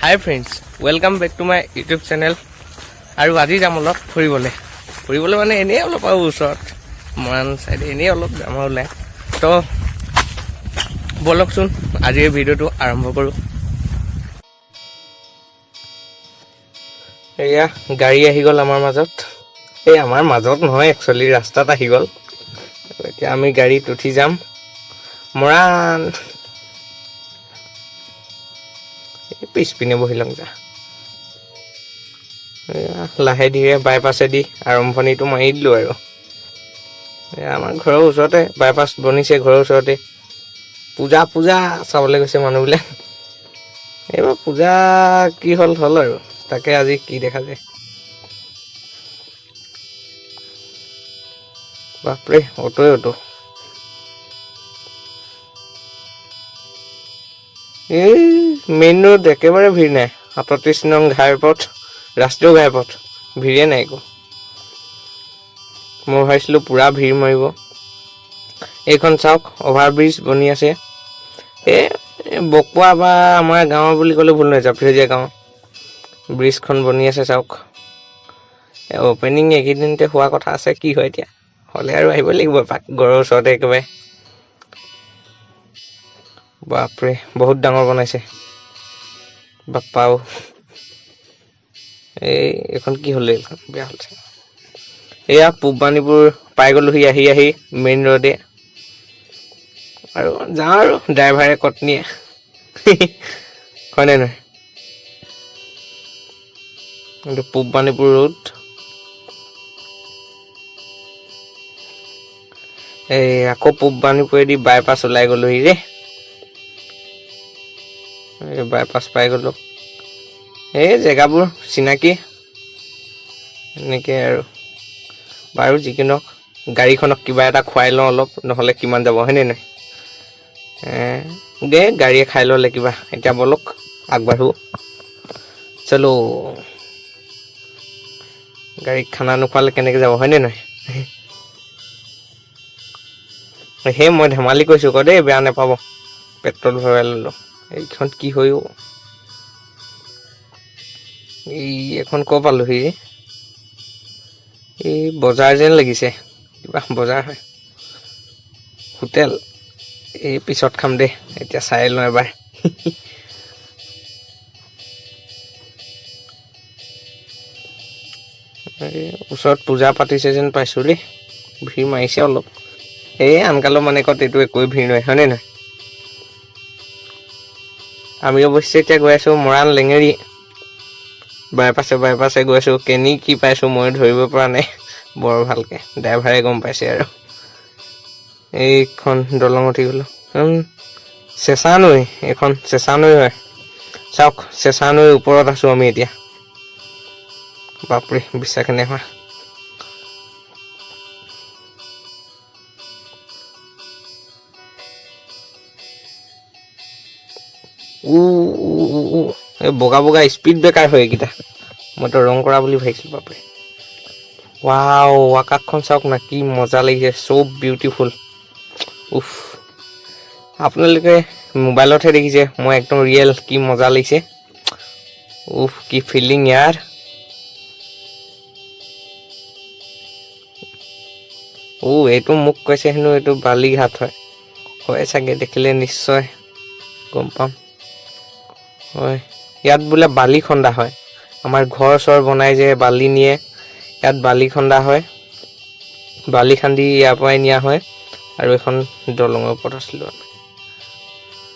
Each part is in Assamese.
Hi friends, welcome back to my YouTube channel. আৰু আজি যাম অলপ ফুৰিবলৈ। ফুৰিবলৈ মানে এনেই অলপ আৰু ওচৰত মৰাণ চাইডে এনেই অলপ যাম আৰু ওলাই। তো ব'লকচোন, আজিৰ ভিডিঅ'টো আৰম্ভ কৰোঁ। এয়া গাড়ী আহি গ'ল আমাৰ মাজত। এই আমাৰ মাজত নহয়, একচুৱেলি ৰাস্তাত আহি গ'ল। এতিয়া আমি গাড়ীত উঠি যাম মৰাণ। এই পিছপিনে বহি লওঁ যা। এয়া লাহে ধীৰে বাইপাছেদি আৰম্ভণিটো মাৰি দিলোঁ আৰু এয়া আমাৰ ঘৰৰ ওচৰতে বাইপাছ বনিছে। ঘৰৰ ওচৰতে পূজা পূজা চাবলৈ গৈছে মানুহবিলাক। এইবাৰ পূজা কি হ'ল হ'ল আৰু তাকে আজি কি দেখা যায়। বাপৰে, অ'টোৱে অ'টো। এই মেইন ৰোড একেবাৰে ভিৰ নাই। 37 নং ঘাইপথ, ৰাষ্ট্ৰীয় ঘাইপথ, ভিৰে নাই একো। মই ভাবিছিলোঁ পূৰা ভিৰ মাৰিব। এইখন চাওক, অভাৰ ব্ৰিজ বনি আছে। এই বকোৱা বা আমাৰ গাঁৱৰ বুলি ক'লে ভুল নহয়, জাপিসজীয়া গাঁও। ব্ৰিজখন বনি আছে চাওক। অ'পেনিং এইকেইদিনতে হোৱা কথা আছে, কি হয় এতিয়া। হ'লে আৰু আহিব লাগিব এপাক, ঘৰৰ ওচৰতে একেবাৰে। বাপৰে, বহুত ডাঙৰ বনাইছে, বাপ্পাও। এই এইখন কি হ'ল? এইখন বেয়া হ'ল চাগে। এয়া পূব বাণীপুৰ পাই গ'লোহি আহি আহি মেইন ৰোডে। আৰু যাওঁ আৰু ড্ৰাইভাৰে ক'ত নিয়ে, হয়নে নহয়? এইটো পূব বাণীপুৰ ৰোড। এই আকৌ পূব বাণীপুৰেদি বাইপাছ ওলাই গ'লোহি ৰে। এই বাইপাছ পাই গ'লো। এই জেগাবোৰ চিনাকি এনেকে আৰু। বাৰু যি নহওক, গাড়ীখনক কিবা এটা খুৱাই লওঁ অলপ, নহ'লে কিমান যাব, হয়নে নহয়? দে, গাড়ীয়ে খাই ল'লে কিবা। এতিয়া ব'লক আগবাঢ়ো, চলো। গাড়ীক খানা নোখোৱালে কেনেকৈ যাব, হয়নে নহয়? সেই মই ধেমালি কৰিছোঁ আকৌ দেই, বেয়া নাপাব। পেট্ৰল ভৰাই ল'লোঁ। এইখন কি হয় অ'? এই এখন ক পালোহি? এই বজাৰ যেন লাগিছে, কিবা বজাৰ হয়, হোটেল। এই পিছত খাম দেই, এতিয়া চাই লওঁ এবাৰ। এই ওচৰত পূজা পাতিছে যেন পাইছোঁ দেই, ভিৰ মাৰিছে অলপ। এই আনকালৰ মানে ক'ত এইটো একোৱেই ভিৰ নহয়, হয়নে নহয়? আমি অৱশ্যে এতিয়া গৈ আছোঁ মৰাণ লেঙেৰি বাইপাছে বাইপাছে গৈ আছোঁ। কেনি কি পাইছোঁ মই ধৰিব পৰা নাই বৰ ভালকে, ড্ৰাইভাৰে গম পাইছে। আৰু এইখন দলং উঠি গ'লোঁ। চেঁচা নৈ, এইখন চেঁচা নৈ হয়। চাওক, চেঁচা নৈৰ ওপৰত আছোঁ আমি এতিয়া। বাপৰে, বিশ্বাসে নাই হোৱা। উ উ, এই বগা বগা স্পীড ব্ৰেকাৰ হয় এইকেইটা। মইতো ৰং কৰা বুলি ভাবিছিলোঁ, বাপৰে। ৱাও, আকাশখন চাওক না, কি মজা লাগিছে, চব বিউটিফুল। উফ, আপোনালোকে মোবাইলতহে দেখিছে, মই একদম ৰিয়েল, কি মজা লাগিছে। উফ, কি ফিলিং ইয়াৰ। এইটো মোক কৈছে হেনো এইটো বালিঘাট হয়। হয় চাগে, দেখিলে নিশ্চয় গম পাম। হয়, ইয়াত বোলে বালি খন্দা হয়। আমাৰ ঘৰ চৰ বনাই যে বালি নিয়ে, ইয়াত বালি খন্দা হয়। বালি খান্দি ইয়াৰ পৰাই নিয়া হয়। আৰু এখন দলঙৰ ওপৰত আছিলোঁ আমি।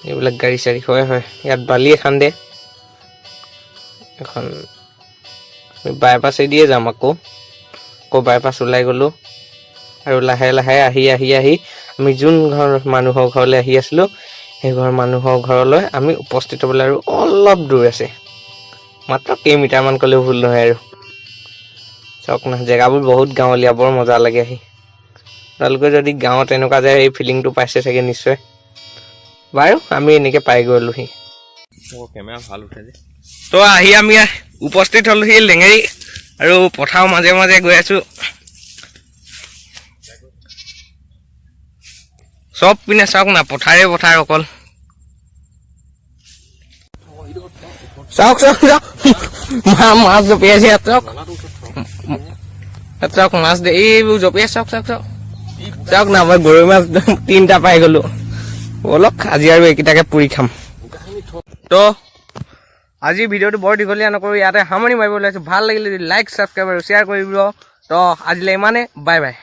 এইবিলাক গাড়ী চাড়ী, হয় হয়, ইয়াত বালিয়ে খান্দে। এখন বাইপাছেদিয়ে যাম আকৌ। আকৌ বাইপাছ ওলাই গ'লোঁ আৰু লাহে লাহে আহি আহি আহি আমি যোন ঘৰ মানুহৰ ঘৰলৈ আহি আছিলোঁ, সেই ঘৰ মানুহৰ ঘৰলৈ আমি উপস্থিত হ'বলৈ আৰু অলপ দূৰ আছে, মাত্ৰ কেইমিটাৰমান ক'লেও ভুল নহয়। আৰু চাওক না, জেগাবোৰ বহুত গাঁৱলীয়া, বৰ মজা লাগে আহি। আপোনালোকে যদি গাঁৱত এনেকুৱা যায়, এই ফিলিংটো পাইছে চাগে নিশ্চয়। বাৰু, আমি এনেকৈ পাই গ'লোহি। কেমেৰা ভাল উঠে যে। তো আহি আমি উপস্থিত হ'লোহি লেঙেৰি আৰু পথাৰৰ মাজে মাজে গৈ আছোঁ। চব পিনে চাওক না, পথাৰে পথাৰ অকল। চাওক চাওক চাওক, মাছ জঁপিয়াইছে ইয়াত। চাওক ইয়াত, চাওক মাছ দে, এইবোৰ জঁপিয়াই। চাওক চাওক চাওক চাওক না, মই গৰৈ মাছ তিনিটা পাই গলো। ব'লক, আজি আৰু এইকেইটাকে পুৰি খাম। তো আজি ভিডিঅ'টো বৰ দীঘলীয়া নকৰোঁ, ইয়াতে সামৰণি মাৰিব ওলাইছোঁ। ভাল লাগিলে যদি লাইক, ছাবস্ক্ৰাইব আৰু শ্বেয়াৰ কৰিব। তো আজিলৈ ইমানে, বাই বাই।